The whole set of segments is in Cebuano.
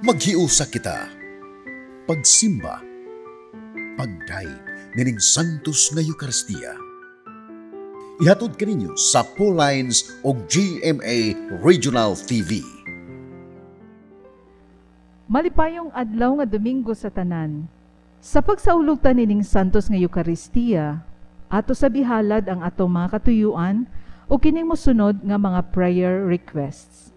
Maghiusa kita. Pagsimba. Pagdayeg nining Santos nga Eukaristiya. Ihatod kaninyo sa Paulines og GMA Regional TV. Malipayong adlaw nga Domingo sa tanan. Sa pagsaulog ta nining Santos nga Eukaristiya, ato sa bihalad ang atong mga katuyuan o kining mosunod nga mga prayer requests.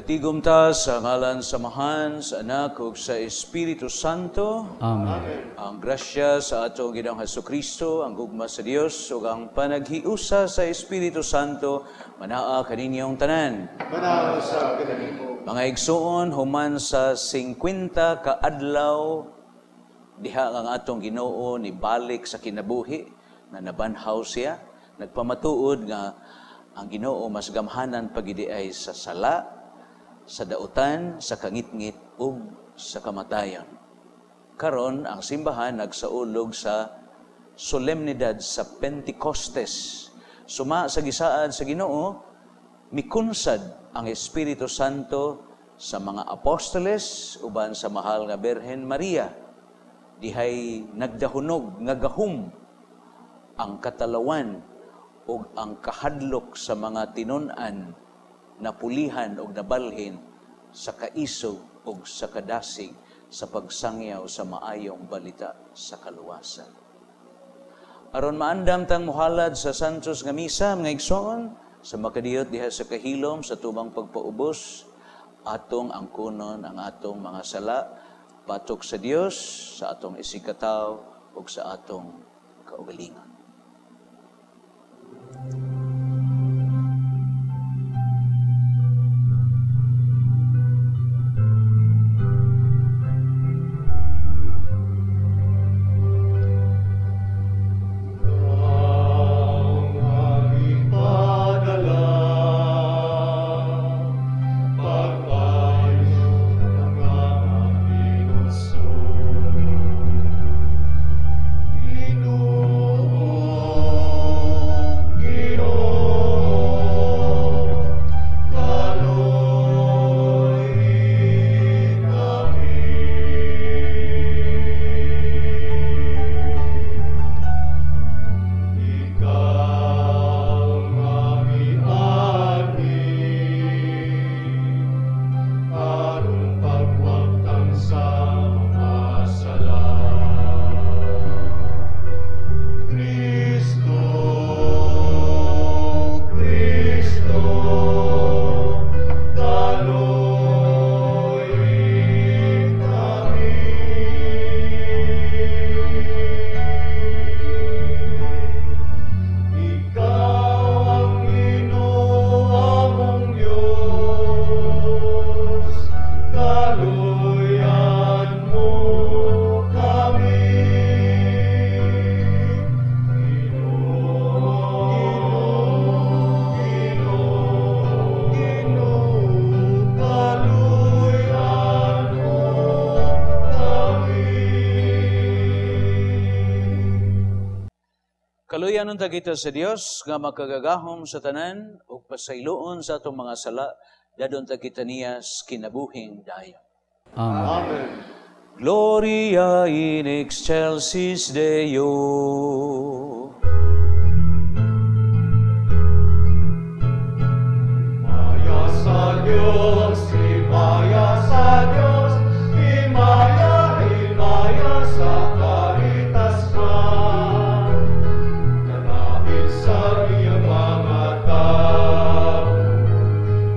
Nagatigom ta sa ngalan sa Amahan, sa Anak ug sa Espiritu Santo. Amen. Ang grasya sa atong Ginoong Hesukristo, ang gugma sa Dios ug ang panaghiusa sa Espiritu Santo manaa kaninyong tanan. Manaa sa kanimo. Mga igsoon, human sa 50 ka adlaw diha ang atong Ginoo nibalik sa kinabuhi na nabanhaw siya, nagpamatuod nga ang Ginoo mas gamhanan pagidiay sa sala, sa dautan, sa kangitngit ug sa kamatayon. Karon ang simbahan nagsaulog sa solemnidad sa Pentecostes. Suma sa gisaad sa Ginoo, mikunsad ang Espiritu Santo sa mga apostoles uban sa mahal nga Birhen Maria. Dihay nagdahunog nga gahum ang katalawan ug ang kahadlok sa mga tinun-an napulihan og nabalhin sa kaisog og sa kadasig sa pagsangyaw sa maayong balita sa kaluwasan. Aron maandam tang mohalad sa Santos nga misa, mga igsoon, sa makadiyot diha sa kahilom sa tubang pagpaubos, atong angkunon ang atong mga sala batok sa Dios, sa atong isigkatawo ug sa atong kaugalingon. Ginoo. Kaluyan mo kami. Ginoo, Ginoo, Ginoo, kaluyan mo kami. Kaluyan unta kita sa Dios nga makagagahom sa tanan ug pasayloon sa atong mga sala, dadon ta kita niya sa kinabuhing dayon. Amen. Amen. Gloria in excelsis Deo. Himaya sa Diyos, himaya sa Diyos, himaya, himaya sa kahitasan. Kanain sa iyang mga tao,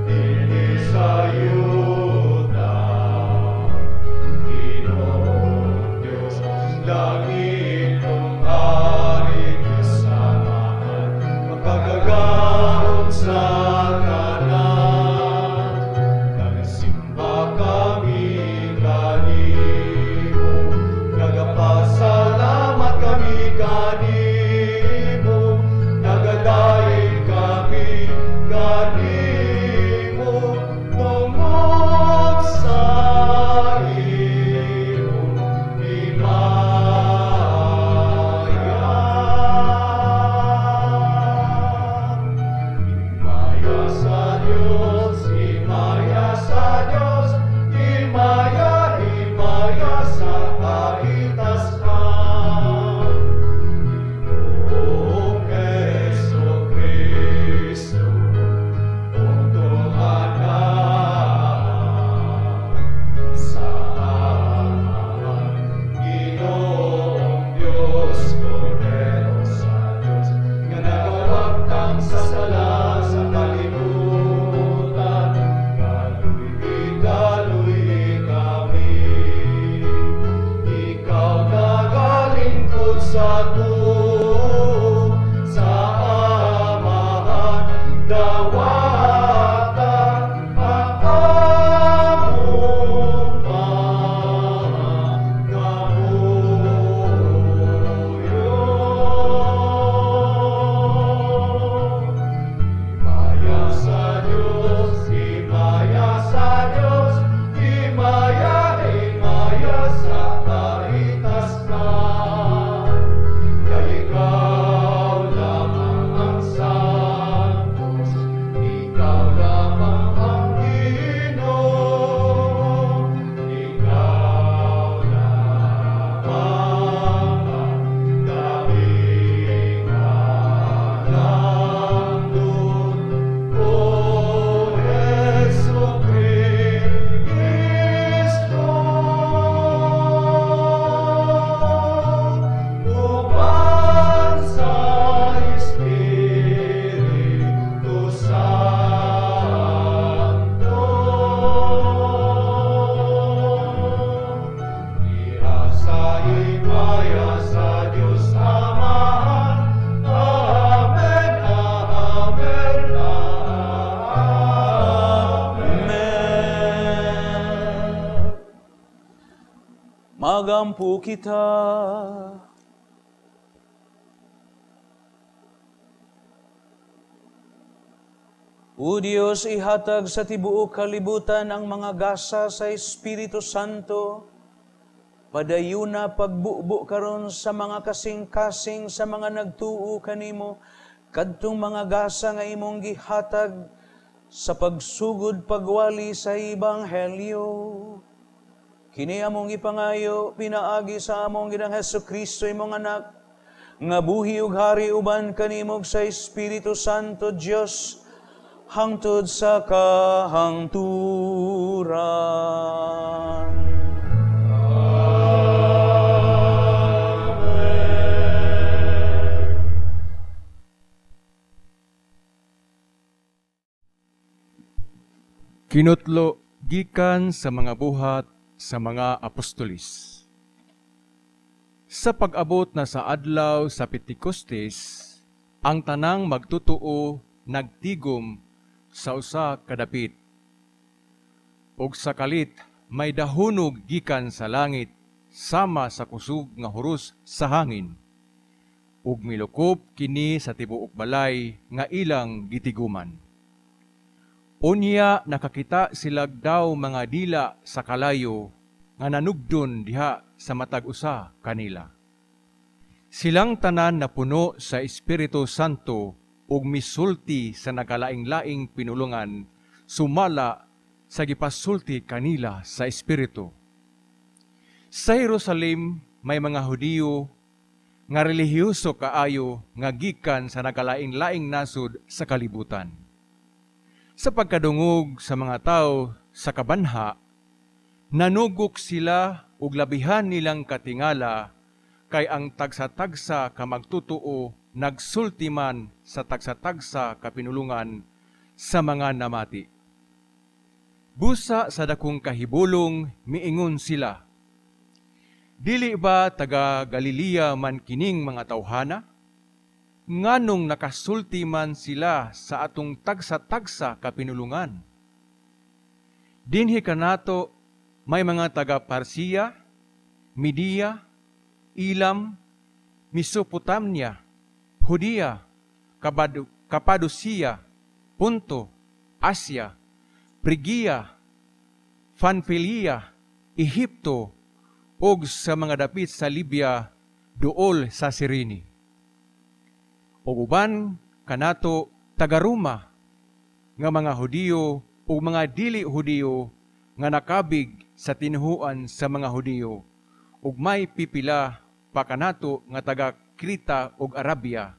dinhi sa Yuda. Ginoong Diyos, langit ug hari, Diyos Amahan, makagagahom sa tanan. Nagsimba kami kanimo, nagapasalamat kami kanimo, nagadayeg kami kanimo, tungod sa imong himaya. Himaya sa Diyos, himaya sa Diyos, himaya, himaya sa kahitasan. Ginoong Jesu-Cristo, untong anak, sa Amahan, Ginoong Diyos, Kordero sa Diyos, nga nagawagtang sa sala sa kalibutan, kaluy-i, kaluy-i kami. Ikaw nagalingkod sa tuo, sa Amahan, dawata ang among pangamuyo. Himaya sa Diyos, himaya sa Diyos, himaya, himaya sa kahitasan. Kay ikaw lamang ang santos, ikaw lamang ang Ginoo, ikaw lamang ang labing halangdon. O Jesu-Cristo, uban sa Espiritu Santo. Diha sa himaya sa Diyos Amahan. Amen, amen, amen. Magampo kita. O Diyos, ihatag sa tibuok kalibutan ang mga gasa sa Espiritu Santo. Padayuna pagbubo karon sa mga kasing-kasing sa mga nagtuo kanimo, kadtong mga gasa nga imong gihatag sa pagsugod pagwali sa Ebanghelyo. Kini among ipangayo pinaagi sa among Ginoong Hesukristo imong anak, nga buhi ug hari uban kanimo sa Espiritu Santo Dios hangtod sa kahangturan. Amen. Kinutlo gikan sa mga buhat sa mga apostolis. Sa pag-abot na sa adlaw sa Pentecostes, ang tanang magtutuo nagtigom sa usa ka dapit. Ug sa kalit may dahunog gikan sa langit sama sa kusog nga huros sa hangin. Ug milukop kini sa tibuok balay nga ilang gitiguman. Unya nakakita silag daw mga dila sa kalayo nga nanugdon diha sa matag usa kanila. Silang tanan napuno sa Espiritu Santo ug misulti sa nagkalaing-laing pinulungan sumala sa gipasulti kanila sa Espiritu. Sa Jerusalem may mga Hudiyo nga relihiyoso kaayo nga gikan sa nagkalaing-laing nasod sa kalibutan. Sa pagkadungog sa mga tao sa kabanha, nanugok sila ug labihan nilang katingala kay ang tagsa-tagsa ka magtutuo nagsulti man sa tagsa-tagsa ka pinulungan sa mga namati. Busa sa dakong kahibulong miingon sila, "Dili ba taga Galilea man kining mga tawhana? Nganong nakasulti man sila sa atong tagsa-tagsa ka pinulungan? Dinhi kanato may mga taga Parsia, Media, Elam, Mesopotamia, Judea, Capadocia, Ponto, Asia, Prigia, Panfilia, Ehipto, ug sa mga dapit sa Libya, duol sa Sirene. Ug uban kanato taga Roma nga mga Hudiyo ug mga dili Hudiyo nga nakabig sa tinuhuan sa mga Hudiyo, ug may pipila pa kanato nga taga Creta ug Arabia,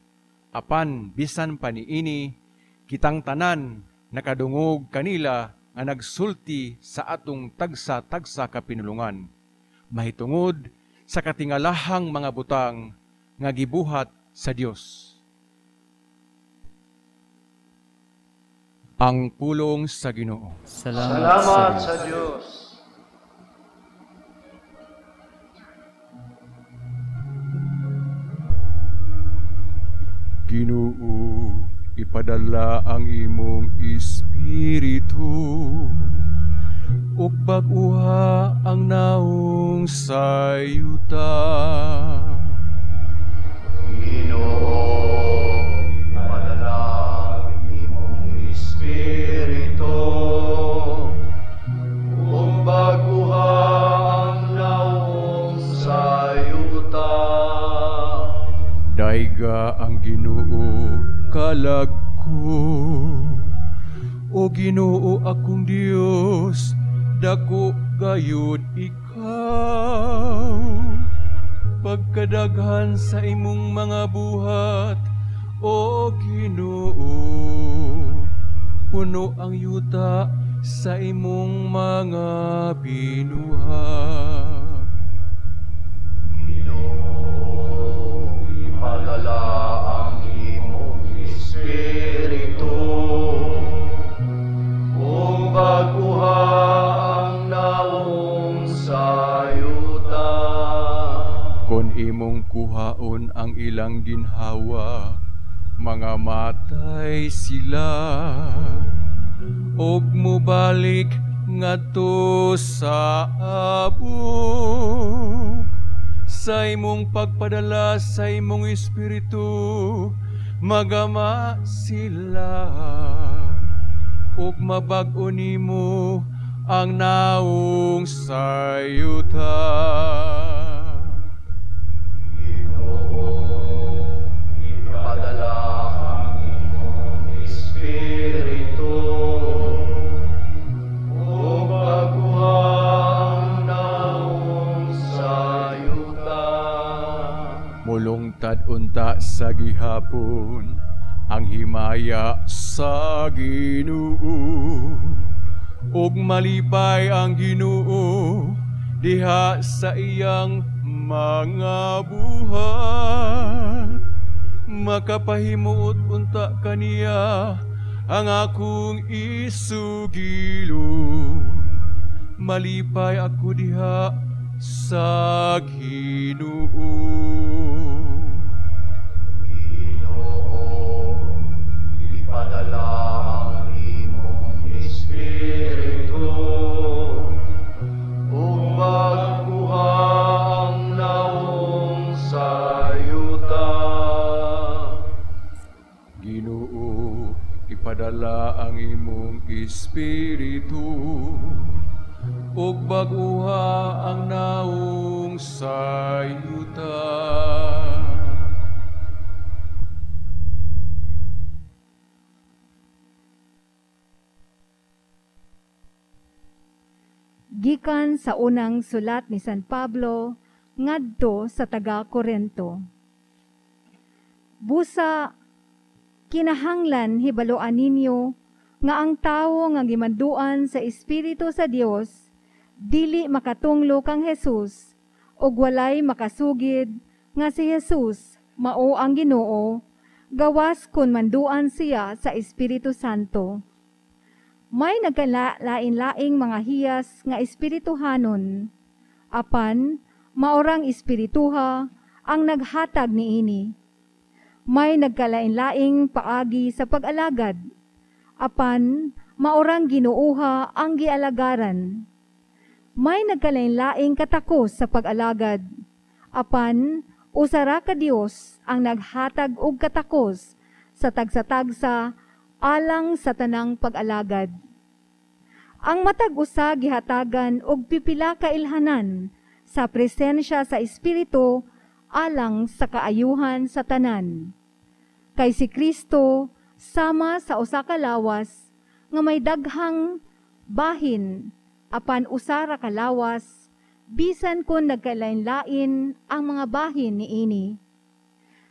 apan bisan pa niini kitang tanan nakadungog kanila nga nagsulti sa atong tagsa-tagsa ka pinulungan, mahitungod sa katingalahang mga butang nga gibuhat sa Dios." Ang pulong sa Ginoo. Salamat sa Dios. Ginoo, ipadala ang imong espiritu ug bag-uha ang naong sa yuta. Ginoo, ipadala ang imong espiritu ug bag-uha ang naong sa yuta. Dayga ang Ginoo kalag ko. O Ginoo akong Dios, dako gayud ikaw. Pagkadaghan sa imong mga buhat, o Ginoo, puno ang yuta sa imong mga binuhat. Ginoo, ipadala ang imong espiritu ug bag-uha ang naong sa yuta. Kon imong kuhaon ang ilang ginhawa, mga matay sila, og mobalik ngadto sa abog. Sa imong pagpadala sa imong espiritu, magama sila, ug mabag-o nimo ang naong sa yuta. Ginoo, ipadala ang imong espiritu ug bag-uha ang naong sa yuta. Mulungtad unta sa gihapon ang himaya sa Ginoo, ug malipay ang Ginoo diha sa iyang mga buhat. Makapahimuot unta kaniya ang akong isugilon. Malipay ako diha sa Ginoo. Ginoo, ipadala ang imong espiritu Espiritu, ug bag-uha ang naong sa yuta. Gikan sa unang sulat ni San Pablo ngadto sa taga-Korento. Busa kinahanglan hibaluan ninyo nga ang tawo nga gimanduan sa Espiritu sa Dios dili makatunglo kang Jesus ug walay makasugid nga si Jesus mao ang Ginoo gawas kun manduan siya sa Espiritu Santo. May nagkalain-laing mga hiyas nga espirituhanon, apan maorang espirituha ang naghatag niini. May nagkalain-laing paagi sa pag-alagad, apan maorang Ginooha ang gialagaran. May nagkalain-laing katakos sa pag-alagad, apan usara ka Dios ang naghatag og katakos sa tagsa-tagsa alang sa tanang pag-alagad. Ang matag usa gihatagan og pipila ka ilhanan sa presensya sa Espiritu alang sa kaayuhan sa tanan. Kay si Kristo sama sa usa ka lawas nga may daghang bahin apan usa ra ka lawas bisan kon nagkalain-lain ang mga bahin niini.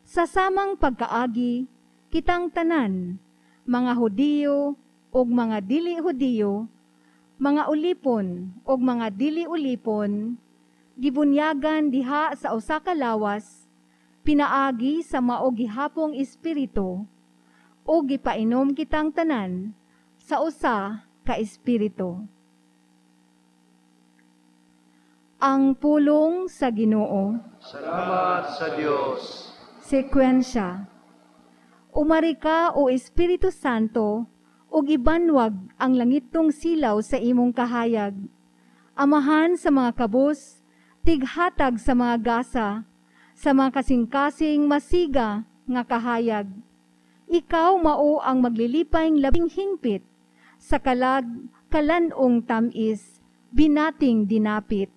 Sa samang pagkaagi kitang tanan, mga Hudiyo ug mga dili Hudiyo, mga ulipon ug mga dili ulipon, gibunyagan diha sa usa ka lawas, pinaagi sa mao gihapong espiritu, ug gipainom kitang tanan sa usa ka espiritu. Ang pulong sa Ginoo. Salamat sa Dios. Sekwensya. Umari ka, o Espiritu Santo, ug ibanwag ang langitong silaw sa imong kahayag. Amahan sa mga kabus, tighatag sa mga gasa, sa mga kasing-kasing masiga nga kahayag. Ikaw mao ang maglilipay labing hingpit, sa kalag kalanong tamis, binating dinapit.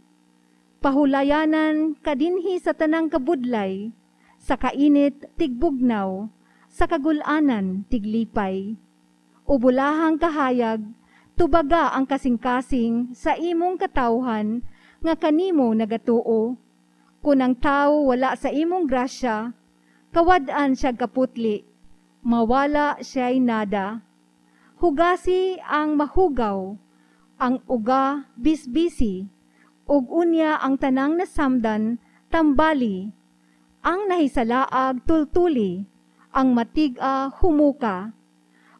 Pahulayanan kadinhi sa tanang kabudlay, sa kainit tigbugnaw, sa kagulanan tiglipay. Ubulahang kahayag, tubaga ang kasing-kasing sa imong katawhan nga kanimo nagatuo. Kun ang tao wala sa imong grasya, kawad-an siya kaputli, mawala siya'y nada. Hugasi ang mahugaw, ang uga bisbisi, ug unya ang tanang nasamdan tambali, ang nahisalaag tultuli, ang matig-a humuka,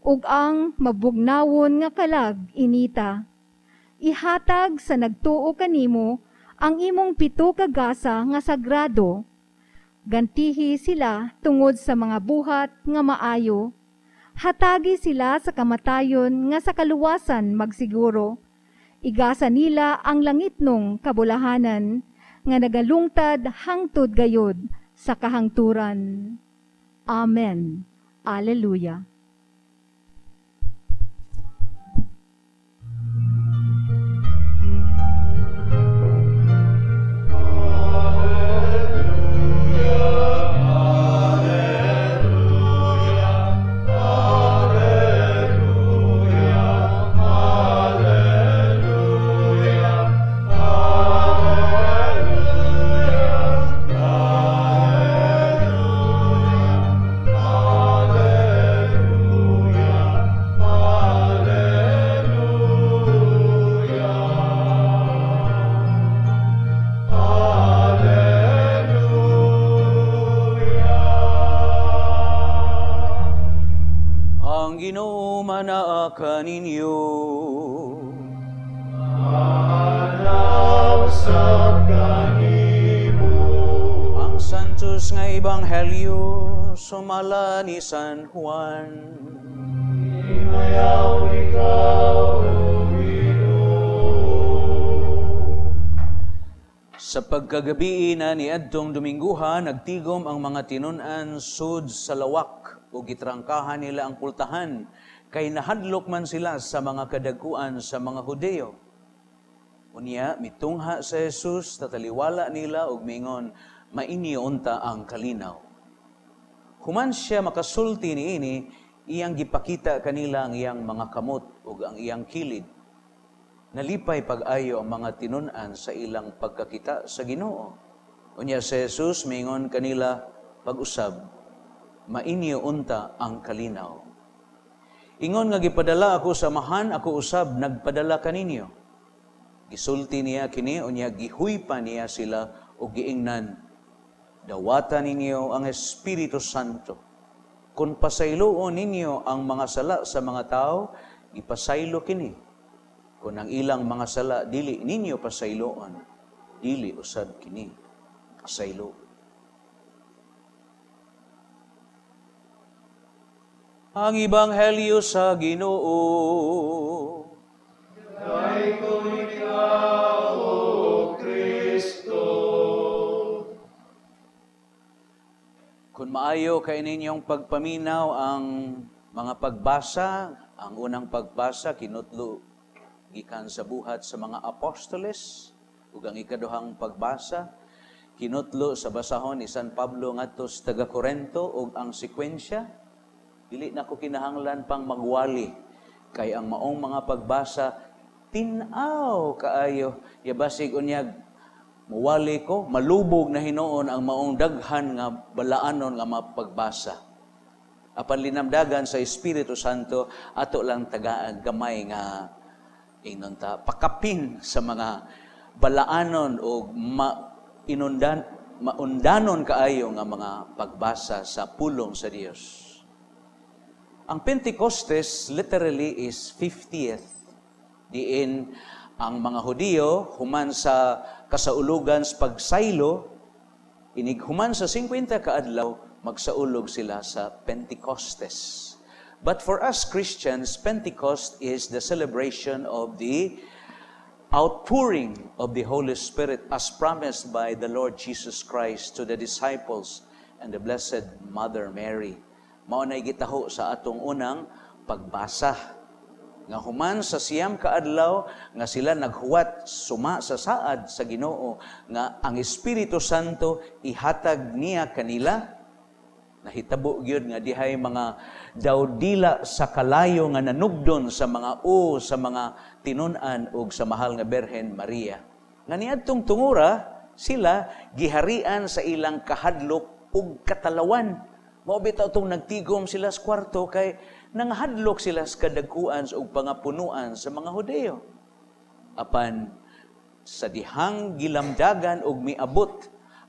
ug ang mabugnawon nga kalag inita. Ihatag sa nagtuo kanimo ang imong pito ka gasa nga sagrado. Gantihi sila tungod sa mga buhat nga maayo. Hatagi sila sa kamatayon nga sa kaluwasan magsiguro. Igasa nila ang langitnong kabulahanan nga nagalungtad hangtod gayod sa kahangturan. Amen. Alleluia. Kaninyo. Manaw sa kanimo. Ang Santos nga Ebanghelyo sumala ni San Juan. Imayaw ikaw, O Ginoo. Sa pagkagabi na ni adtong Domingguha, nagtigom ang mga tinun-an sud sa lawak ug gitrangkahan nila ang pultahan. Kay nahadlok man sila sa mga kadaguan sa mga Hudeo. Unya, mitungha sa Jesus, tataliwala nila og mingon, "Mainyo unta ang kalinaw." Human siya makasulti niini, iyang gipakita kanila ang iyang mga kamot ug ang iyang kilid. Nalipay pag-ayo ang mga tinun-an sa ilang pagkakita sa Ginoo. Unya si Jesus mingon kanila pag-usab, "Mainyo unta ang kalinaw. Ingon nga gipadala ako sa Amahan, ako usab nagpadala kaninyo." Gisulti niya kini, unya gihuypa niya sila ug giingnan, "Dawata ninyo ang Espiritu Santo. Kung pasayloon ninyo ang mga sala sa mga tao, ipasaylo kini. Kung ang ilang mga sala dili ninyo pasayloon, dili usab kini pasaylo." Ang Ebanghelyo sa Ginoo. Dayon ikaw, O Kristo. Kung maayo kay ninyong pagpaminaw ang mga pagbasa, ang unang pagbasa kinutlo gikan sa buhat sa mga apostoles, ug ang ikaduhang pagbasa kinutlo sa basahon ni San Pablo ngadto sa taga Korento, ug ang sekwensya dili na ko kinahanglan pang magwali kay ang maong mga pagbasa tin-aw kaayo. Yabasig unyag muwali ko, malubog na hinuon ang maong daghan nga balaanon nga mapagbasa. Apan linamdagan sa Espiritu Santo, ato lang tagaan gamay nga ingnon ta pakapin sa mga balaanon o maundanon kaayo nga mga pagbasa sa pulong sa Dios. Ang Pentecostes literally is 50th. Diin ang mga Hudiyo human sa kasaulugan sa pagsaylo, inig human sa 50 kaadlaw, magsaulog sila sa Pentecostes. But for us Christians, Pentecost is the celebration of the outpouring of the Holy Spirit as promised by the Lord Jesus Christ to the disciples and the Blessed Mother Mary. Mao nay gitaho sa atong unang pagbasa. Nga human sa 9 kaadlaw nga sila naghuwat suma sa saad sa Ginoo nga ang Espiritu Santo ihatag niya kanila, nahitabo gyud nga dihay mga dawdila sa kalayo nga nanugdon sa mga sa mga tinun-an ug sa mahal nga Birhen Maria. Nga niadtong tungura sila giharian sa ilang kahadlok ug katalawan. Mao bitaw tong nagtigom sila sa kwarto kay nangahadlok sila sa kadagkuan ug pangapunuan sa mga Hudeo. Apan sa dihang gilamdagan ug miabot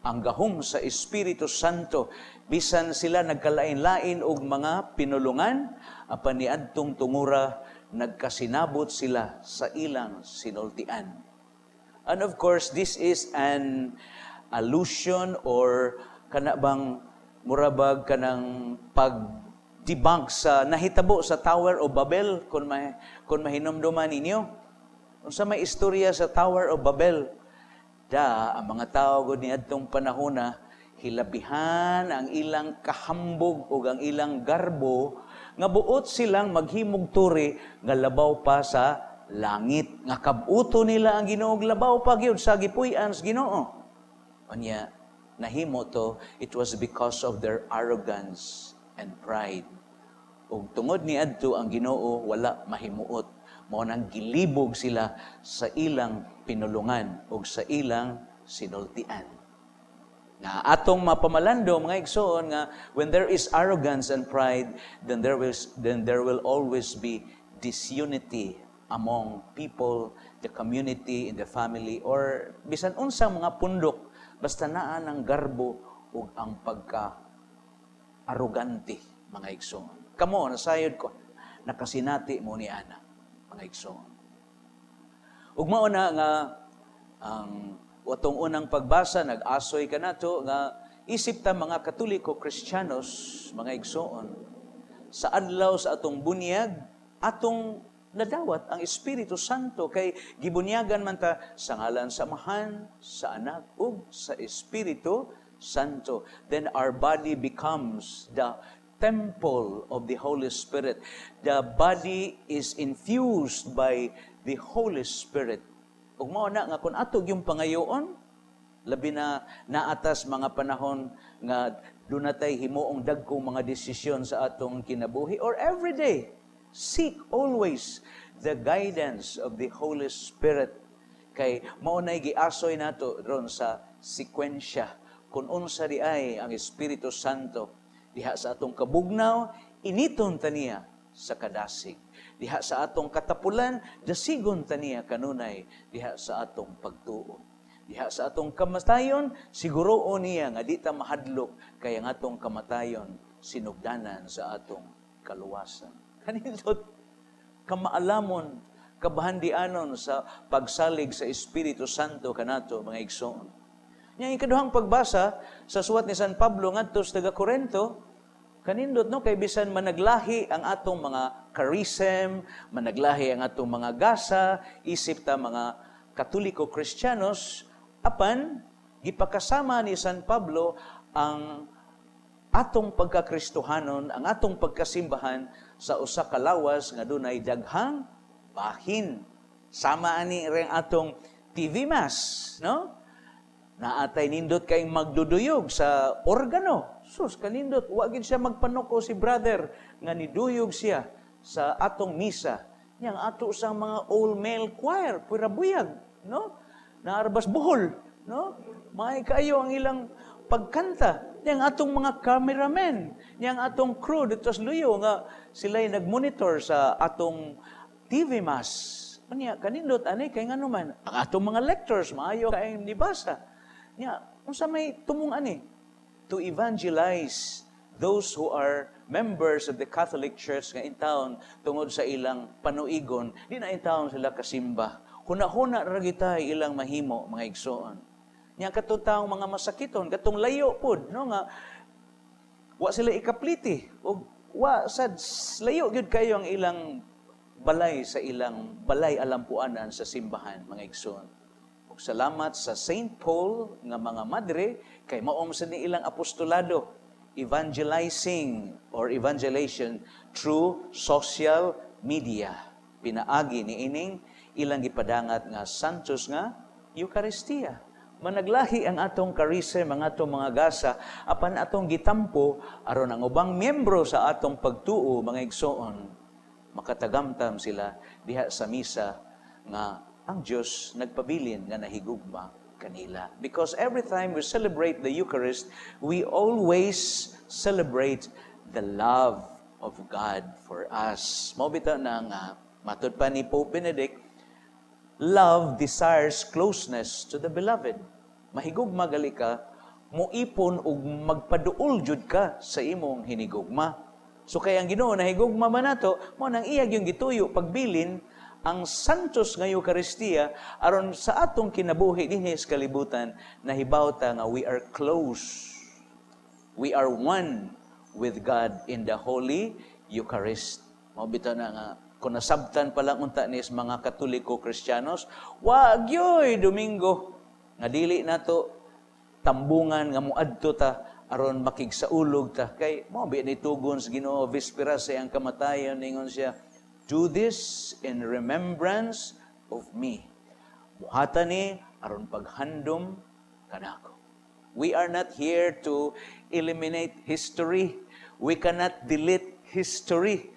ang gahom sa Espiritu Santo, bisan sila nagkalain-lain og mga pinulungan, apan niadtong tungura nagkasinabot sila sa ilang sinultian. And of course, this is an allusion or kana bang murabag kanang pag-debunk sa nahitabo sa Tower of Babel, kung mahinumduman ninyo. Unsa may istorya sa Tower of Babel? Da, ang mga tao gud niadtong panahona hilabihan ang ilang kahambog ug ang ilang garbo nga buot silang maghimog turi nga labaw pa sa langit, nga kabuto nila ang Ginoo labaw pa gyud sa gipuy-an sa Ginoo. Unya nahimo to, it was because of their arrogance and pride. Ug tungod niadto ang Ginoo wala mahimuot. Mao nang gilibog sila sa ilang pinulungan ug sa ilang sinultian. Nga atong mapamalando mga igsoon nga when there is arrogance and pride, then there will always be disunity among people, the community, in the family, or bisan unsang mga pundok, basta naa ng garbo ug ang pagka-arugante, mga igsoon. Kamo, nasayod ko, nakasinati mo ni ana, mga igsoon. Ug mao na nga ang atong unang pagbasa, nag-asoy ka nato nga isip ta mga Katoliko Kristiyanos, mga igsoon, sa adlaw sa atong bunyag, atong nadawat ang Espiritu Santo kay gibunyagan man ta sa ngalan sa Amahan, sa Anak ug sa Espiritu Santo. Then our body becomes the Temple of the Holy Spirit. The body is infused by the Holy Spirit. Ug mao na nga kung ato yung pangayoon, labi na naatas mga panahon nga dunatay himuong dagkong mga desisyon sa atong kinabuhi or every day, seek always the guidance of the Holy Spirit. Kay mao nay giasoy nato ron sa sekwensya kung unsa di ay ang Espiritu Santo diha sa atong kabugnaw, initon ta niya sa kadasig. Diha sa atong katapulan, dasigon ta niya kanunay diha sa atong pagtuo. Diha sa atong kamatayon, siguroon niya nga di ta mahadlok kay ang atong kamatayon sinugdanan sa atong kaluwasan. Kanindot kamaalamon, kabahandianon sa pagsalig sa Espiritu Santo kanato, mga igsoon. Nya ikaduhang pagbasa sa suwat ni San Pablo ngadto sa taga Korento, kanindot, no, kay bisan managlahi ang atong mga charism, managlahi ang atong mga gasa, isip ta mga Katoliko Kristiyanos, apan gipakasama ni San Pablo ang atong pagkakristohanon, ang atong pagkasimbahan sa usa ka lawas nga dunay daghang bahin. Sama ani ring atong TV Mass, no? Naatay nindot kay magduduyog sa organo. Sus, kanindot, wa gid siya magpanuko si brother nga niduyog siya sa atong misa. Yang ato sa mga all male choir, pura buyag, no? Naarbas buhol, no? May kayo ang ilang pagkanta. Yang atong mga cameramen, yang atong crew dito sa Luyo nga sila'y nagmonitor sa atong TV Mass. Unya, kanindot ani kay ngano man ang atong mga lectors maayo kay nibasa. Nya, unsa may tumong ani? To evangelize those who are members of the Catholic Church nga intawon tungod sa ilang panuigon, di na intawon sila kasimba. Huna-huna ra gitay ilang mahimo, mga igsoon. Nya katong taong mga masakiton, katong layo pod, no, nga wa sila ikapliti og wa sad layo gyud kayo ang ilang balay sa ilang balay alampuanan sa simbahan, mga igsoon. Ug salamat sa Saint Paul nga mga madre kay maom sa ni ilang apostolado, evangelizing or evangelization through social media. Pinaagi ni ining ilang gipadangat nga Santos nga Eucharistia. Managlahi ang atong charism, ang atong mga gasa, apan atong gitampo aron ang ubang miyembro sa atong pagtuo, mga igsoon, makatagamtam sila diha sa misa nga ang Dios nagpabilin nga nahigugma kanila. Because every time we celebrate the Eucharist, we always celebrate the love of God for us. Mao bitaw na nga matud pa ni Pope Benedict, love desires closeness to the beloved. Mahigugma gali ka, muipon ug magpaduol jud ka sa imong hinigugma. So kay ang Ginoo nahigugma man nato, mo nang iya yung gituyo pagbilin ang Santos nga Eucharistia aron sa atong kinabuhi dinhi sa kalibutan nahibaw ta nga we are close. We are one with God in the Holy Eucharist. Mao bitaw na nga kung nasabtan pa lang unta ni mga Katoliko Kristiyanos, wa gyoy Domingo nga dili nato tambungan nga moadto ta aron makigsaulog ta, kay mo bi ni tugon sa Ginoo vispera sa iyang kamatayon. Ningon siya, "Do this in remembrance of me." Buhata ni aron paghandom kanako. We are not here to eliminate history. We cannot delete history.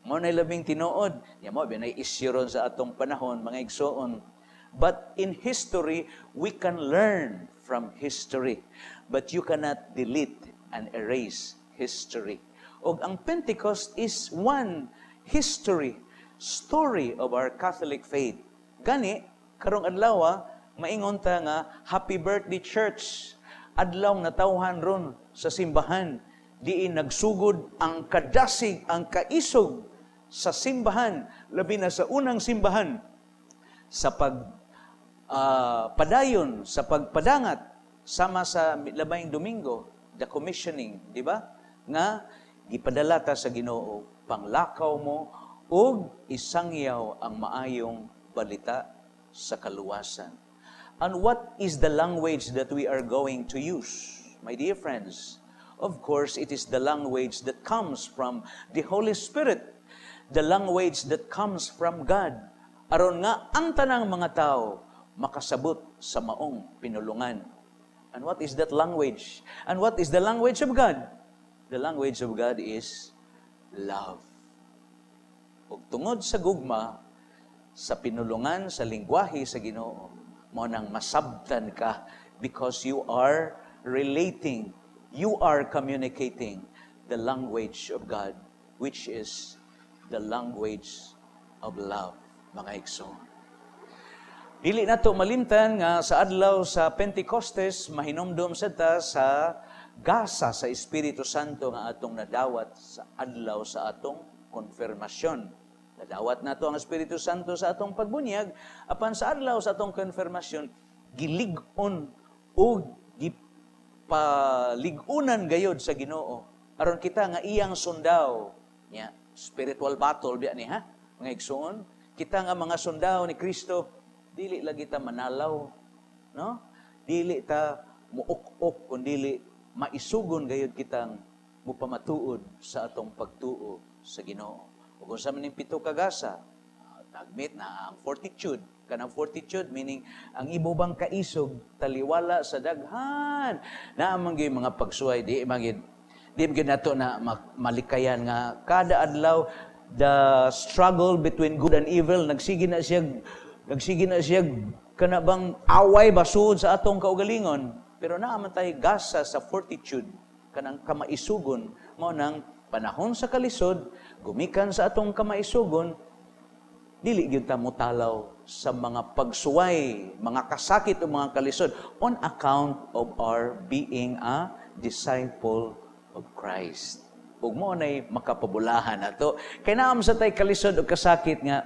Mo na labing tinuod. Ya mo binay issue ron sa atong panahon, mga igsoon. But in history, we can learn from history. But you cannot delete and erase history. Og ang Pentecost is one history, story of our Catholic faith. Gani, karong adlaw, maingon ta nga, "Happy birthday, Church." Adlaw natawhan ron sa simbahan. Diin nagsugod ang kadasig, ang kaisog sa simbahan, labi na sa unang simbahan, sa pag padayon, sa pagpadangat, sama sa labayng Domingo, the commissioning, di ba? Nga, gipadala ta sa Ginoo, panglakaw mo, ug isangyaw ang maayong balita sa kaluwasan. And what is the language that we are going to use? My dear friends, Of course, it is the language that comes from the Holy Spirit, the language that comes from God. Aron nga ang tanang mga tao makasabot sa maong pinulungan. And what is that language? And what is the language of God? The language of God is love. Ug tungod sa gugma, sa pinulungan, sa lingwahe sa Ginoo, mao nang masabtan ka because you are relating, you are communicating the language of God, which is the language of love, mga igsoon. Dili nato malimtan nga sa adlaw sa Pentecostes, mahinomdom sa ta sa gasa sa Espiritu Santo nga atong nadawat sa adlaw sa atong konfirmasyon. Nadawat nato ang Espiritu Santo sa atong pagbunyag, apan sa adlaw sa atong konfirmasyon, gilig-on o gipalig-unan gayod sa Ginoo aron kita nga iyang sundao nya. Spiritual battle biya ni ha, mga igsoon. Kita nga mga sundao ni Kristo, dili lagi ta manalaw, no? Dili ta muok-ok, kun dili maisugon gayod kitang mupamatuod sa atong pagtuo sa Ginoo. Ug unsa man ning pito ka gasa? Tagmit na ang fortitude. Kanang fortitude meaning ang imo bang kaisog taliwala sa daghan. Naa man gyud mga pagsuway, di man gyud nato na malikayan nga kada adlaw the struggle between good and evil nagsige na siya kana bang away basud sa atong kaugalingon, pero naa man tay gasa sa fortitude, kanang kamaisugon. Mao nang panahon sa kalisod, gumikan sa atong kamaisugon, dili gyud ta motalaw sa mga pagsuway, mga kasakit o mga kalisod on account of our being a disciple of Christ. Ug mao nay makapabulahan nato. Kay naa man sa tay kalisod o kasakit nga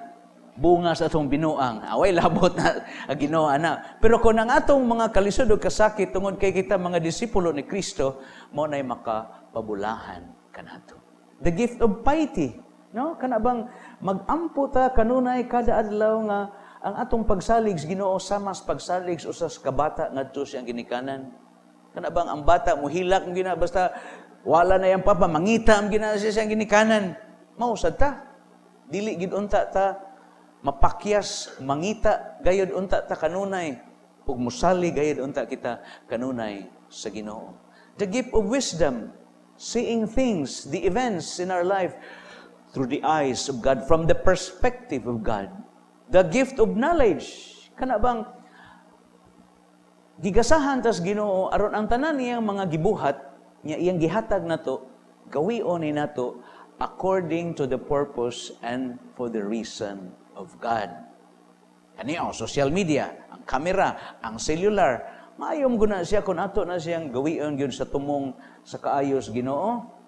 bunga sa atong binuang. Away labot na ang Ginoo ana. Pero kung ang atong mga kalisod o kasakit tungod kay kita mga disipulo ni Kristo, mao nay makapabulahan kanato. The gift of piety, no? Kana bang magampo ta kanunay kada adlaw nga ang atong pagsalig sa Ginoo sama sa pagsalig sa usas ka bata ngadto siyang ginikanan. Kana bang ang bata muhilak mo gina basta wala na yang papa, mangita ang gina siya siyang ginikanan. Mao sad ta. Dili gid unta ta mapakyas, mangita gayod unta ta kanunay ug musali gayod unta kita kanunay sa Ginoo. The gift of wisdom, seeing things, the events in our life through the eyes of God, from the perspective of God. The gift of knowledge, kana bang gigasahan tas Ginoo aron ang tanan niyang mga gibuhat niya iyang gihatag nato, gawion ni nato according to the purpose and for the reason of God. Kani ang social media, ang kamera, ang cellular, maayo guna siya kung ato na siyang gawion gyud sa tumong sa kaayos Ginoo.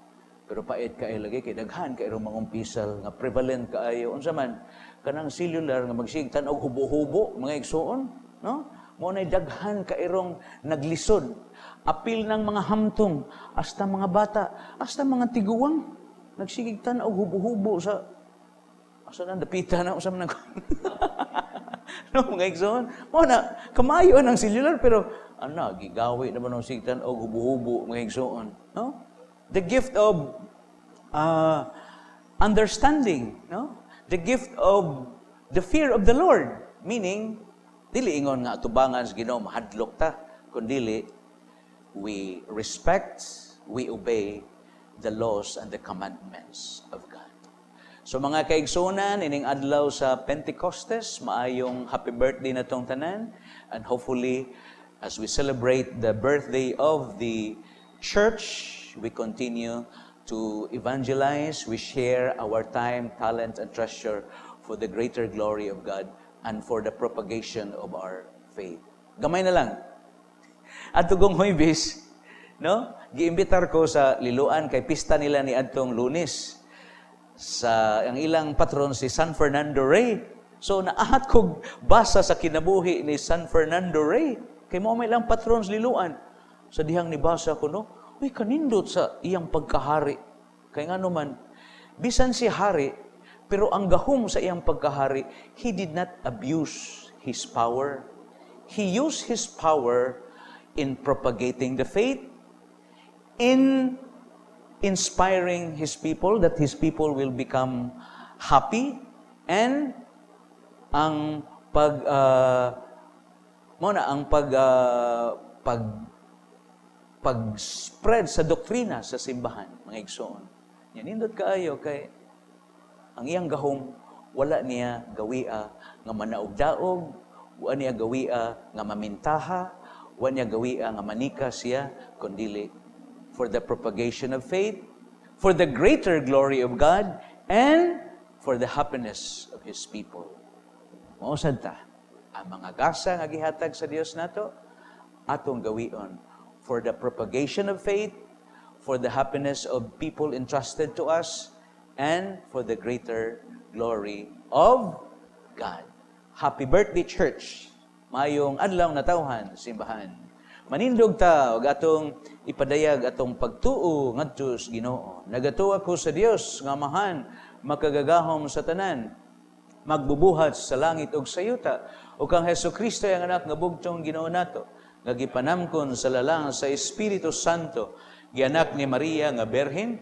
Pero pait kaayo lagi kay daghan kay mga umpisal nga prevalent kaayo. Unsa man kanang cellular nga magsigig tan-og hubo-hubo, mga igsuon, no? Mo nay daghan kairong naglisod. Apil ng mga hamtong, hasta mga bata, hasta mga tiguang nagsigig tan-og hubo-hubo sa asa na dapita na usam nang, no, mga igsoon. Mo na kamayo ang cellular, pero ana gigawi naman ang sigtan og hubo-hubo, mga igsoon, no? The gift of understanding, no? The gift of the fear of the Lord, meaning dili ingon nga atubangan sa Ginoo mahadlok ta, kundi we respect, we obey the laws and the commandments of God. So mga kaigsunan, ining adlaw sa Pentecostes, maayong happy birthday na tong tanan. And hopefully, as we celebrate the birthday of the church, we continue to evangelize, we share our time, talent, and treasure for the greater glory of God and for the propagation of our faith. Gamay na lang. Adto kong Huwebes, no? Giimbitar ko sa Liloan kay pista nila ni adtong Lunes. Sa ang ilang patron si San Fernando Rey. So naahat kog basa sa kinabuhi ni San Fernando Rey. Kay mao may ilang patron sa Liloan. Sa dihang nibasa ko, no, uy, kanindot sa iyang pagkahari. Kay ngano man, bisan si hari, pero ang gahom sa iyang pagkahari, he did not abuse his power. He used his power in propagating the faith in inspiring his people, that his people will become happy, and ang pag mo na ang pag pag pag-spread sa doktrina sa simbahan, mga igsoon. Yan nindot kaayo kay ang iyang gahom wala niya gawia nga manaog-daog, wala niya gawia nga mamintaha, wala niya gawia nga manika siya, kundili for the propagation of faith, for the greater glory of God, and for the happiness of His people. Mao sad ta, ang mga gasa nga gihatag sa Dios nato, atong gawion for the propagation of faith, for the happiness of people entrusted to us, and for the greater glory of God. Happy birthday, Church! Mayong adlaw natawhan, simbahan. Manindog ta og atong ipadayag atong pagtuo ngadto sa Ginoo. Nagatuo ako sa Dios nga Amahan, makagagahom sa tanan, magbubuhat sa langit ug sa yuta, ug kang Hesukristo ang anak nga bugtong Ginoo nato, nga gipanamkon sa lalang sa Espiritu Santo, gianak ni Maria nga berhen,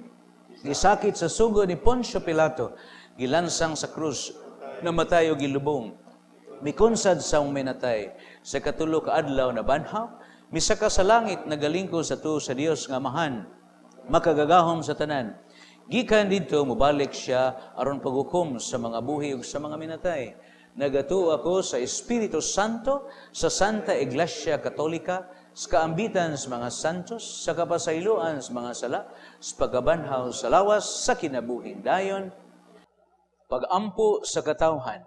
gisakit sa sugo ni Poncio Pilato, gilansang sa krus, namatay ug gilubong, mikunsad sa minatay, sa katulo ka adlaw na banhaw, misaka sa langit, nagalingkod sa tuo sa Dios nga Amahan, makagagahom sa tanan. Gikan didto mobalik siya aron paghukom sa mga buhi ug sa mga minatay. Nagatuo ako sa Espiritu Santo, sa Santa Iglesia Katolika, sa kaambitan sa mga santos, sa kapasayloan sa mga sala, sa pagkabanhaw sa lawas, sa kinabuhing dayon, pagampo sa katawhan.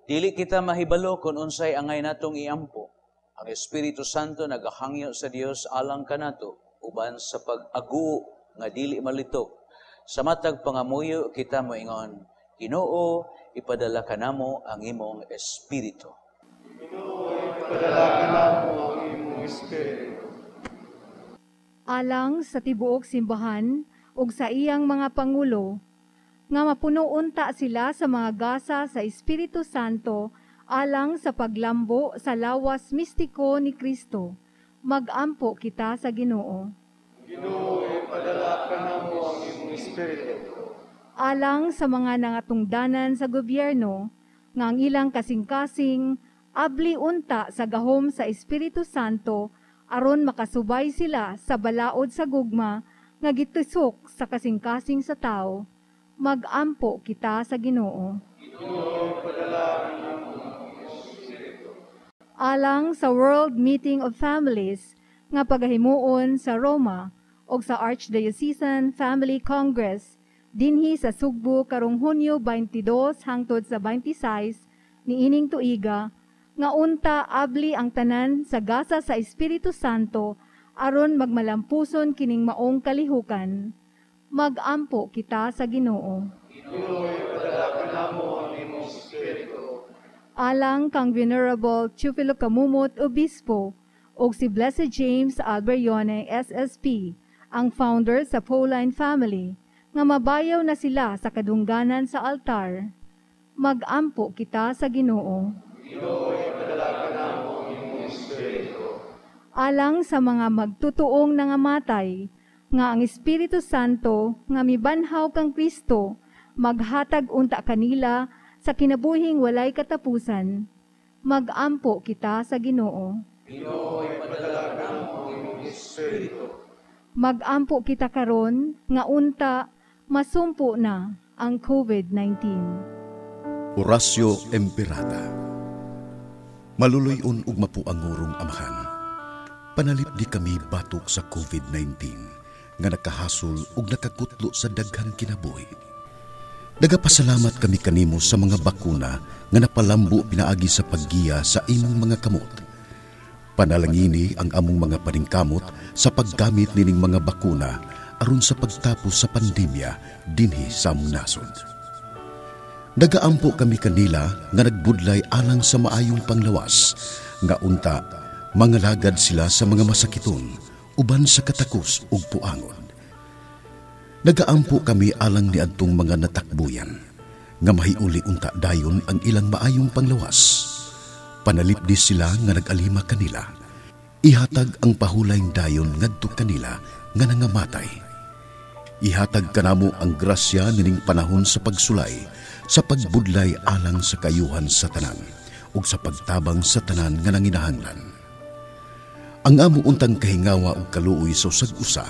Dili kita mahibalo kung unsay angay natong iampo. Ang Espiritu Santo nagahangyo sa Dios alang kanato uban sa pag-agu nga dili malitok. Sa matag pangamuyo kita moingon, Ginoo, ipadala kanamo ang imong espiritu. Ginoo, ipadala kanamo ang imong espiritu. Alang sa tibuok simbahan ug sa iyang mga pangulo, nga mapuno unta sila sa mga gasa sa Espiritu Santo alang sa paglambo sa lawas mistiko ni Kristo. Magampo kita sa Ginoo. Ginoo, ipadala kanamo ang imong espiritu. Alang sa mga nangatungdanan sa gobyerno, nga ang ilang kasing-kasing abli unta sa gahom sa Espiritu Santo aron makasubay sila sa balaod sa gugma nga gitusok sa kasing-kasing sa tao. Magampo kita sa Ginoo. Ginoo, ipadala kanamo ang imong espiritu. Alang sa World Meeting of Families nga pagahimuon sa Roma o sa Archdiocesan Family Congress dinhi sa Sugbo karong Hunyo 22 hangtod sa 26 niining tuiga, nga unta abli ang tanan sa gasa sa Espiritu Santo aron magmalampuson kining maong kalihukan. Magampo kita sa Ginoo. Ginoo, ipadala kanamo ang imong espiritu. Alang kang Venerable Teofilo Camomot Obispo ug si Blessed James Alberione SSP, ang founder sa Pauline Family, nga mabayaw na sila sa kadungganan sa altar. Magampo kita sa Ginoo. Ginoo, ipadala kanamo ang imong espiritu. Alang sa mga magtutuong nangamatay, nga ang Espiritu Santo nga mibanhaw kang Kristo, maghatag unta kanila sa kinabuhing walay katapusan. Magampo kita sa Ginoo. Ginoo, ipadala kanamo ang imong espiritu. Magampo kita karon nga unta masumpo na ang COVID-19. Oratio Imperata. Maluluy-on ug mapuangurong Amahan, panalipdi kami batok sa COVID-19 nga nakahasol ug nakakutlo sa daghang kinabuhi. Nagapasalamat kami kanimo sa mga bakuna nga napalambo pinaagi sa paggiya sa imong mga kamot. Panalangini ang among mga paningkamot sa paggamit nining mga bakuna aron sa pagtapos sa pandemya dinhi sa among nasod. Nagaampo kami kanila nga nagbudlay alang sa maayong panglawas, nga unta mangalagad sila sa mga masakiton uban sa katakos ug puangon. Nagaampo kami alang niadtong mga natakbuyan, nga mahiuli unta dayon ang ilang maayong panglawas. Panalipdi sila nga nag-alima kanila. Ihatag ang pahulayng dayon ngadto kanila nga nangamatay. Ihatag kanamo ang grasya nining panahon sa pagsulay, sa pagbudlay alang sa kayuhan sa tanan ug sa pagtabang sa tanan nga nanginahanglan. Ang amo untang kahingawa ug kaluoy sa usag-usa,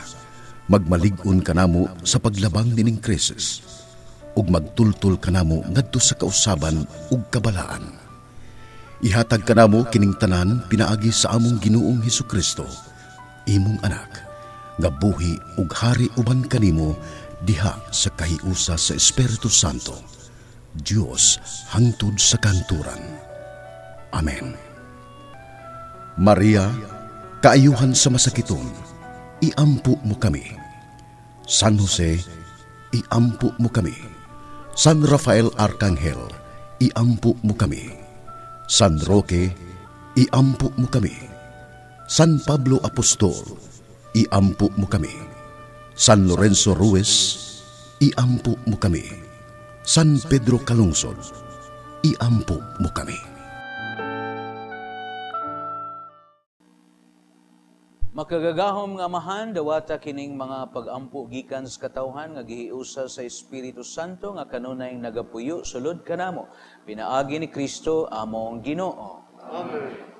magmalig-on kanamo sa paglabang nining krisis ug magtultol kanamo ngadto sa kausaban ug kabalaan. Ihatag kanamo kining tanan pinaagi sa among Ginoong Hesukristo, imong anak, nga buhi ug hari uban kanimo diha sa kahiusa sa Espiritu Santo, Dios hangtod sa kanturan. Amen. Maria, kaayuhan sa masakiton, iampo mo kami. San Jose, iampo mo kami. San Rafael Arcangel, iampo mo kami. San Roque, iampo mo kami. San Pablo Apostol, iampo mo kami. San Lorenzo Ruiz, iampo mo kami. San Pedro Calungsod, iampo mo kami. Makagagahom nga Amahan, dawata kining mga pag-ampo gikan sa katawhan nga gihiusa sa Espiritu Santo nga kanunay nagapuyo sulod kanamo. Pinaagi ni Kristo among Ginoo. Amen.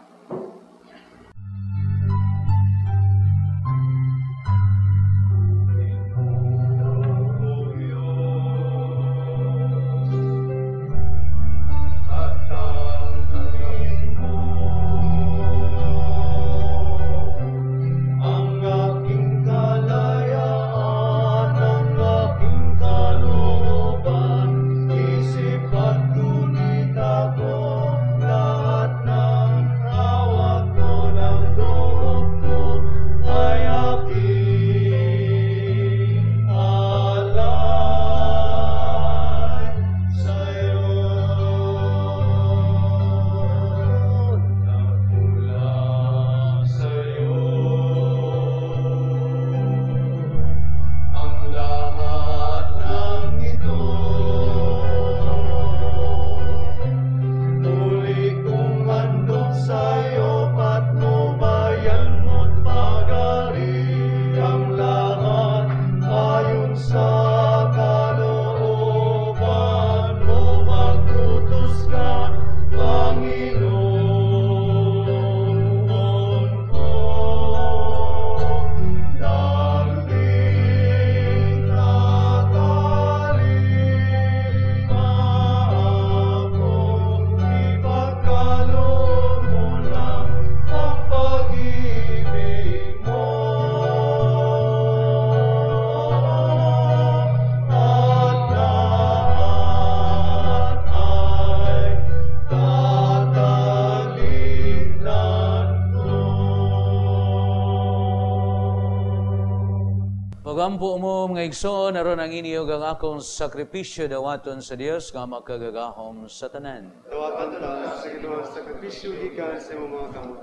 Pagampo mo mga igsoon, aron ang iniyog ang akong sakripisyo dawaton sa Dios nga makagagahom sa tanan. Dawatan ta sa Ginoo ang sakripisyo gikan sa imong mga kamot.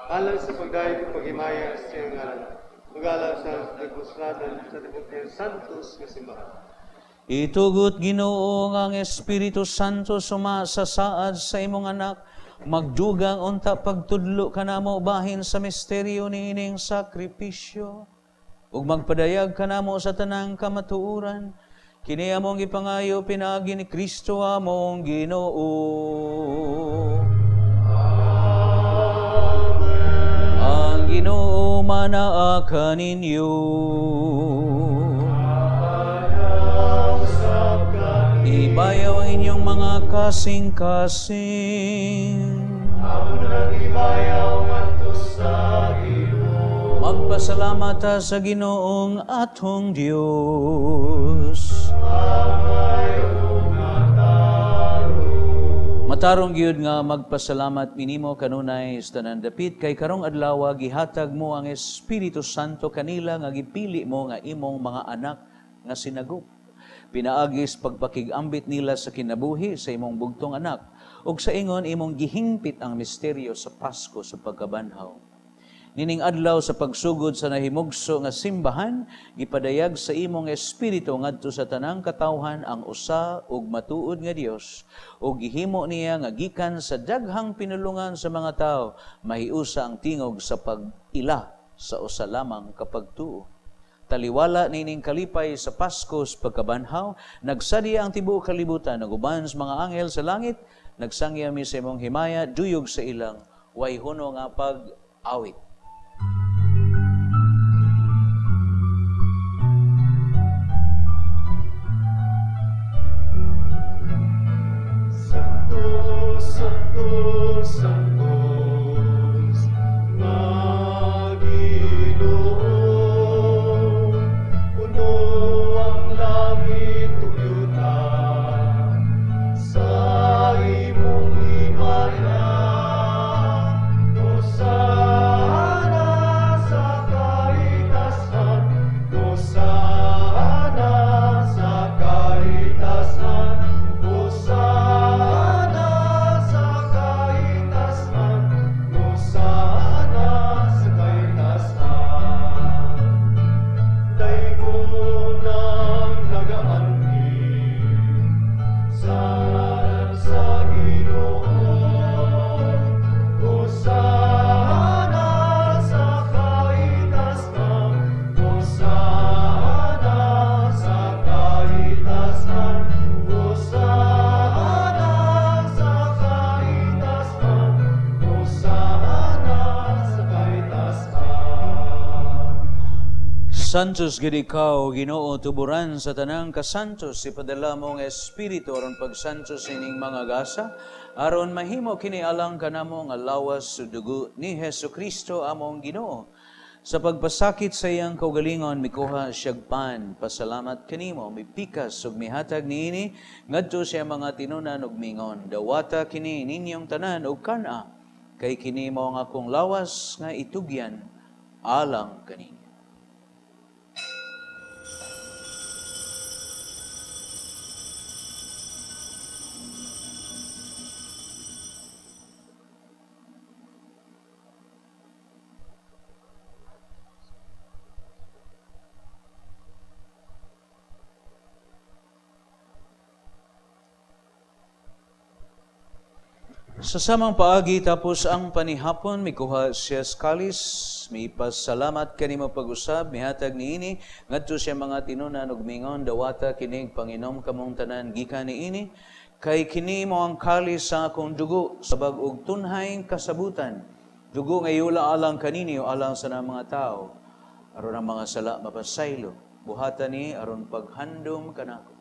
Alang sa pagdayeg ug paghimaya sa iyang ngalan. Ug alang sa nagbusladan sa tibuok niyang santos nga simbahan. Itugot Ginoo nga ang Espiritu Santo sumasa saad sa imong anak, magdugang unta pagtudlo kanamo bahin sa misteryo niining sakripisyo. Ug magpadayag kanamo sa tanang kamatuoran, kini among gipangayo pinaagi ni Kristo among Ginoo. Amen. Ang Ginoo manaa kaninyo. Ibayaw ang inyong mga kasing-kasing. Amo nang ibayaw ngadto sa Ginoo. Magpasalamat ta sa Ginoong atong Dios. Matarong gyud nga magpasalamat minimo kanunay sa tanan dapit kay karong adlaw gihatag mo ang Espiritu Santo kanila nga gipili mo nga imong mga anak nga sinagop. Pinaagis pagpakig-ambit nila sa kinabuhi sa imong bugtong anak ug sa ingon imong gihingpit ang misteryo sa Pasko sa pagkabanhaw. Nining adlaw sa pagsugod sa nahimugso nga simbahan, gipadayag sa imong espiritu ngadto sa tanang katawhan ang usa ug matuod nga Dios, ug gihimo niya nga gikan sa daghang pinulungan sa mga tawo, mahiusa ang tingog sa pag-ila sa usa lamang ka pagtuo. Taliwala nining kalipay sa Pasko sa pagkabanhaw, nagsadya ang tibuok kalibutan ug uban sa mga anghel sa langit, nagsangya mi sa imong himaya, duyog sa ilang way huno nga pag-awit. Santo, Santo, Santos, nga Ginoo, puno ang langit ug yuta sa imong himaya. Hosana sa kahitasan, Hosana sa kahitasan, Hosana sa kahitasan, Hosana sa kahitasan. Daygon ang nagaanhi sa ngalan sa Ginoo. Hosana sa kahitasan, Hosana sa kahitasan, Hosana sa kahitasan, Hosana sa kahitasan. Santos gid ikaw, Ginoo, tuburan sa tanang kasantos, ipadala mong espiritu aron pagsantos ining mga gasa, aron mahimo kini alang kanamo nga lawas ug dugo ni Hesus Kristo among Ginoo. Sa pagpasakit sa iyang kaugalingon, mikuha siyag pan, pasalamat kanimo, mipikas ug mihatag niini ngadto sa mga tinunan ug mingon, dawata kini ninyong tanan ug kan-a, kay kini mao ang akong lawas nga itugyan alang kaninyo. Sa samang paagi tapos ang panihapon, mikuha siya sa kalis, mipasalamat kanimo pag-usab, mihatag niini ngadto siya mga tinunan ug mingon, dawata kinig panginom kamong tanan gikan niini, kay kini mo ang kalis sa akong dugo sa bag-ong tunhayng kasabutan, dugo nga yula alang kaninyo alang sa mga tao, aron ang mga sala mapasaylo, buhatan ni aron paghandom kanako.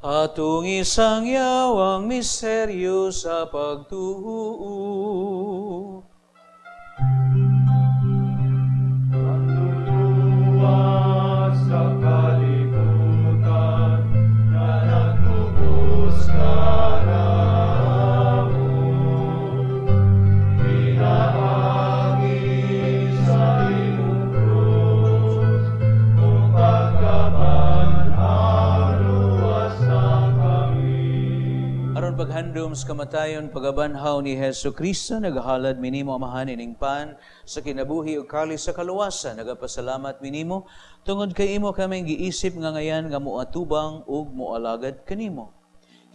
Atong isang yawang misteryo sa pagtuo. Manluluwas sa kalibutan na nagtubos kanamo, pinaagi sa imong krus, ug pagkabanhaw luwasa kami. Aron paghandom sa kamatayon, pagabanhaw ni Hesus Kristo, naghalad minimo Amahan ining pan sa kinabuhi ug kalis sa kaluwasan. Nagapasalamat minimo tungod kay imo kaming giisip nga ngayan nga moatubang ug moalagad kanimo.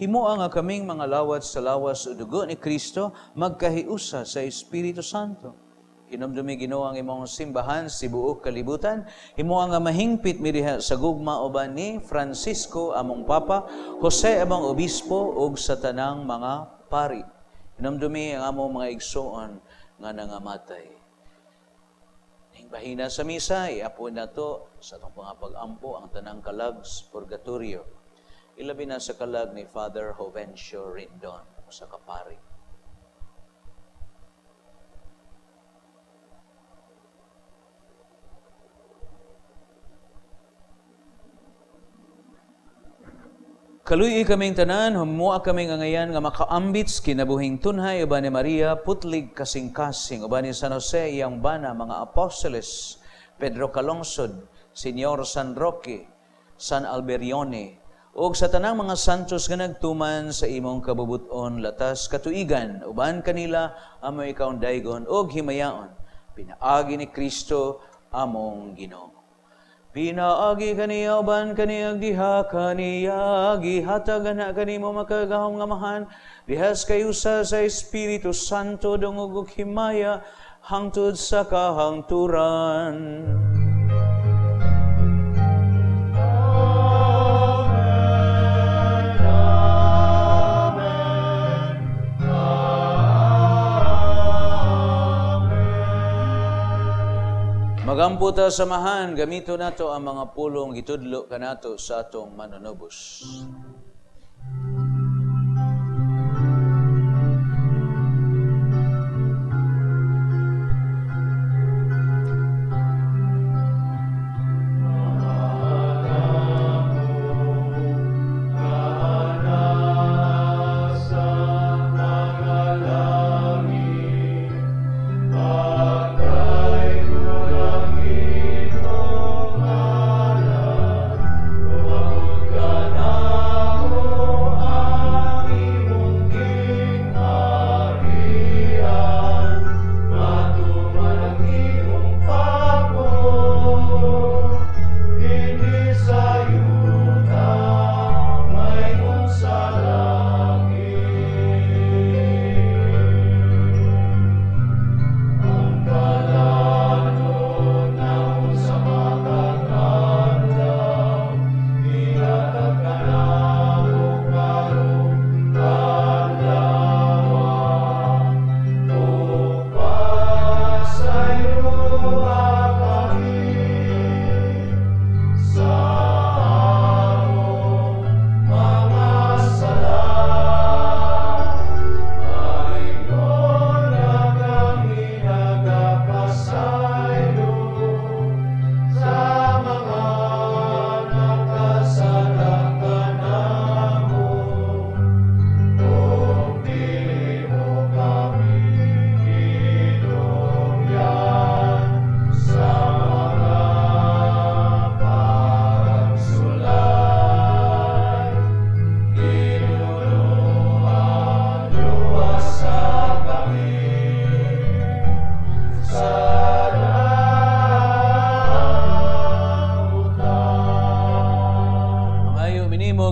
Himoa nga kaming mga lawat sa lawas ug dugo ni Kristo magkahiusa sa Espiritu Santo. Hinumdumi Ginoo ang imong simbahan sa tibuok kalibutan. Himoa nga mahingpit mi diha sa gugma uban ni Francisco among Papa, Jose among Obispo ug sa tanang mga pari. Hinumdumi ang among mga igsoon nga nangamatay. Ning bahina sa misa, iapo nato sa atong mga pag-ampo ang tanang kalag sa purgatorio. Ilabi na sa kalag ni Father Jovencio Rindon sa kapari. Kaluy kaming tanan, humua kaming angayan nga makaambit kinabuhing tunhay uban ni Maria, putlig kasing-kasing, uban ni San Jose, iyang bana, mga apostoles, Pedro Calungsod, Senyor San Roque, San Alberione, ug sa tanang mga santos nga nagtuman sa imong kabubuton latas katuigan, uban kanila amoy ikaundaygon ug himayaon, pinaagi ni Kristo among Ginoo. Pinaagi kaniya uban kaniya diha kaniya gihatag na kanimo makagahom nga amahan dihas kayusa sa Espiritu Santo dungog ug himaya hangtod sa kahangturan. Magampo ta samahan, gamito nato ang mga pulong gitudlo kanato sa atong manunubos.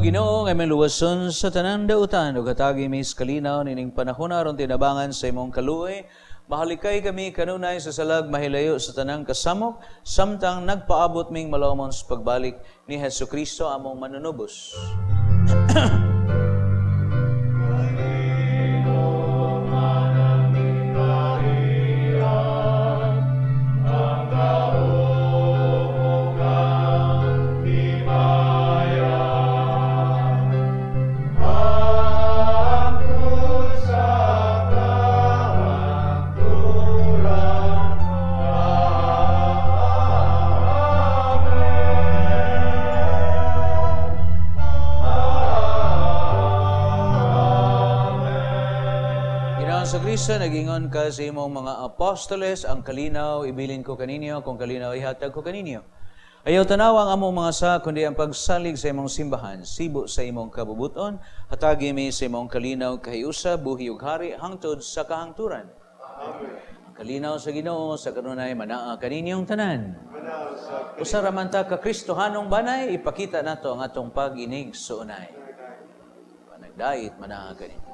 Ginoo nga maluwason sa tanang dautan ug hatagi mi sa kalinaw nining panahon aron tinabangan sa imong kaluoy. Mahalikay kami kanunay sa salag mahilayo sa tanang kasamok samtang nagpaabot ming malawmon sa pagbalik ni Hesukristo among manunubos. Sa Kristo, nagingon ka sa imong mga apostoles, ang kalinaw ibilin ko kaninyo, kung kalinaw ihatag ko kaninyo. Ayaw tanaw ang among mga sa, kundi ang pagsalig sa imong simbahan, sibo sa imong kabubuton, hatagi mi sa imong kalinaw kahiusa, buhi ug hari, hangtod sa kahangturan. Amen. Ang kalinaw sa Ginoo, sa kanunay manaa kaninyong tanan. Usa ra man ta ka Kristohanong banay, ipakita nato ang atong pag-inig suunay. Panagdait manaa kaninyo.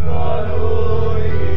Kaluy.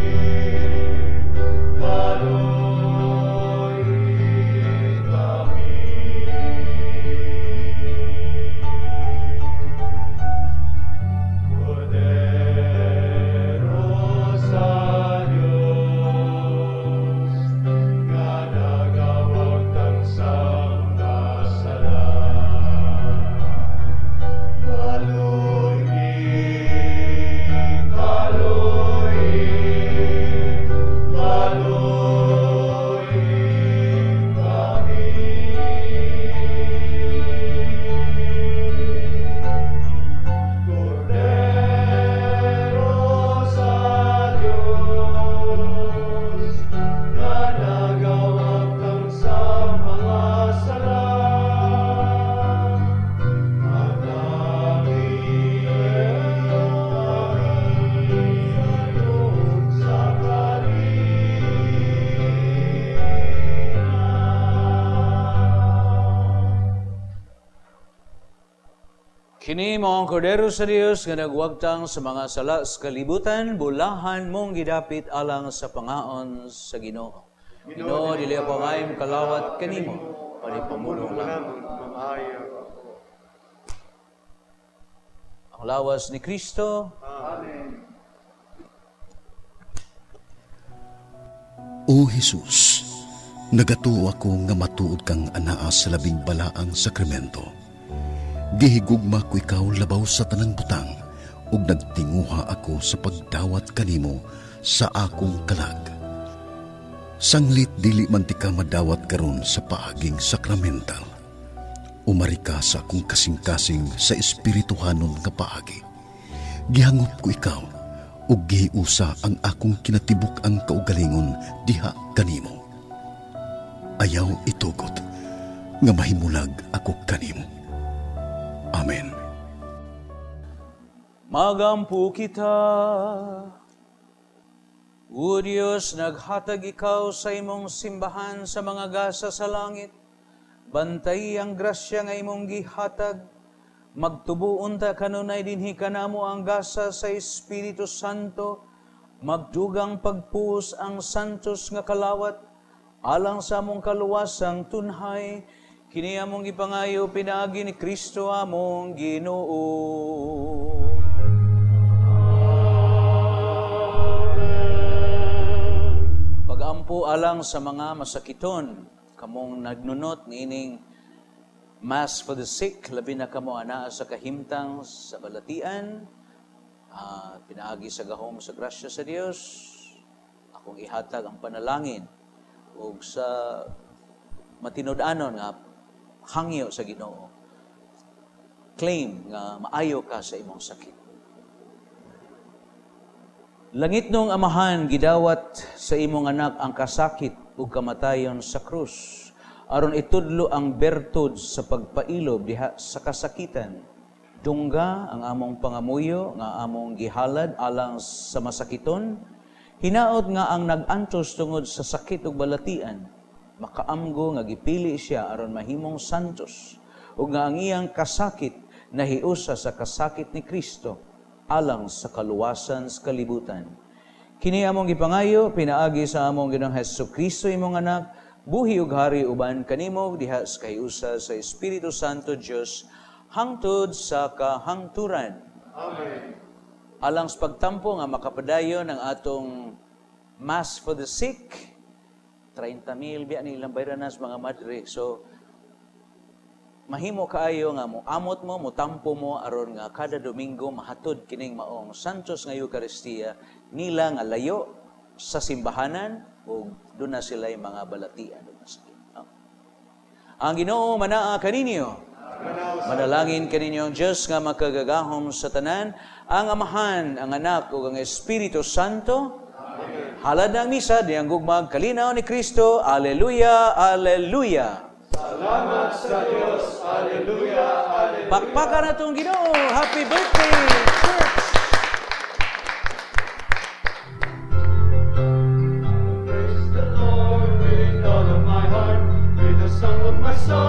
Kini mao ang Kordero sa Dios nga nagwagtang sa mga sala sa kalibutan, bulahan mong gidapit alang sa pangaon sa Ginoo. Ginoo, dili ako angay kalawat kanimo, panipamulong lamang. Ang lawas ni Kristo. Amen. O Jesus, nagatuo ako nga matuod kang anaa sa labing balaang sakramento. Gihigugma ko ikaw labaw sa tanang butang ug nagtinguha ako sa pagdawat kanimo sa akong kalag. Sanglit dili man ti ka madawat karon sa paaging sakramental. Umari ka sa akong kasing-kasing sa espirituhanon nga paagi. Gihangop ko ikaw ug gihiusa ang akong kinatibuk-ang kaugalingon diha kanimo. Ayaw itugot nga mahimulag ako kanimo. Amen. Magampo kita. O Diyos, naghatag ikaw sa imong simbahan sa mga gasa sa langit. Bantay ang grasya nga imong gihatag. Magtubuon ta kanunay dinhi kanamo ang gasa sa Espiritu Santo. Magdugang pagpuos ang santos nga kalawat alang sa among kaluwasang tunhay. Kini among gipangayo pinaagi ni Kristo among Ginoo. Amen. Pagampo alang sa mga masakiton, kamong nagnunot niining Mass for the Sick, labi na kamo anaa sa kahimtang sa balatian, pinaagi sa gahom sa grasya sa Dios, akong ihatag ang panalangin ug sa matinud-anon nga hangyo sa Ginoo. Claim nga maayo ka sa imong sakit. Langit nung Amahan, gidawat sa imong anak ang kasakit ug kamatayon sa krus, aron itudlo ang bertud sa pagpailob diha sa kasakitan. Dungga ang among pangamuyo nga among gihalad alang sa masakiton, hinaot nga ang nag-antos tungod sa sakit ug balatian, makaamgo nga gipili siya aron mahimong santos, ug nga ang iyang kasakit nahiusa sa kasakit ni Kristo alang sa kaluwasan sa kalibutan. Kini among gipangayo pinaagi sa among Ginoong Hesukristo imong anak, buhi ug hari uban kanimo diha sa kahiusa sa Espiritu Santo Dios hangtod sa kahangturan. Amen. Alang sa pagtampo nga makapadayon ang atong Mass for the Sick, 30,000 biya nilang bayranas mga madre. So mahimo kaayo nga mo amot mo, motampo mo aron nga kada Domingo mahatod kining maong Santos nga Eucharistia nila nga layo sa simbahanan ug doon na sila'y mga balatian. Ang Ginoo manaa kaninyo. Manalangin kaninyo ang Diyos nga makagagahom sa tanan, ang Amahan, ang Anak ug ang Espiritu Santo. Amen. Halad na ang misa, diyang gugmag kalinaw ni Kristo. Alleluia, alleluia. Salamat sa Diyos. Alleluia, alleluia. Pakpakan natong Ginoo. Happy birthday, church. Praise the Lord with all of my heart, with the song of my soul.